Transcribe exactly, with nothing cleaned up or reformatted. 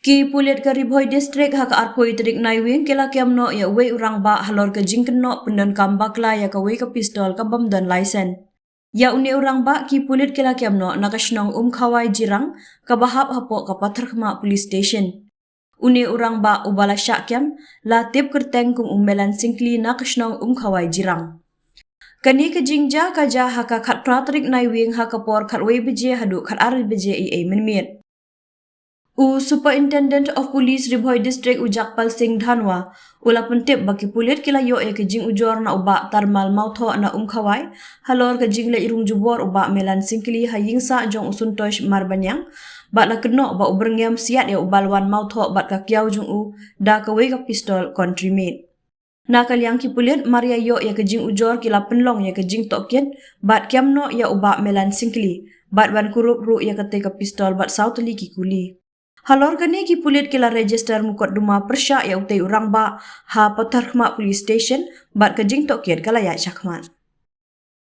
Ki pulit ka Ri Bhoi District ha ka arphew tarik Naiwieng ki la kem noh ïa uwei u rangbah halor ka jingkynnoh pyndonkam bakla ïa kawei ka pistol ka bym don license. Ïa une u rangbah ki pulit ki la kem noh na ka shnong Umkhawai Jirang kaba hap hapoh ka Patharkhmah Police Station. Une u rangbah uba la shah kem la tip kyrteng kum u Melan Syngkli na ka shnong Umkhawai Jirang. Kane ka jingjia ka jia ha ka khatphra tarik Naiwieng ha ka por khatwei baje haduh khatar baje eiei mynmiet. U Superintendent of Police Ri Bhoi District u Jagpal Singh Dhanwa u la pyntip ba ki pulit ki la ïoh ïa ka jingujor na u Bah Tarmal Mawthoh na Umkhawai halor ka jingleit rung jubor u Bah Melan Syngkli ha ïingsah jong u Suntosh Marbaniang, bad la kynnoh ba u byrngem siat ïa u Balwan Mawthoh bad ka kiaw jong u da kawei ka pistol country made. Na ka liang ki pulit, mar ïa ïoh ïa ka jingujor ki la pynlong ïa ka jingtohkit bad kem noh ïa u Bah Melan Syngkli, bad ban kurup ruh ïa katei ka pistol bad saw tylli ki kuli. Halor kane ki pulit ki la register mukotduma pyrshah ïa utei u rangbah ha Patharkhmah Police Station bad ka jingtohkit ka la ïaid shakhmat.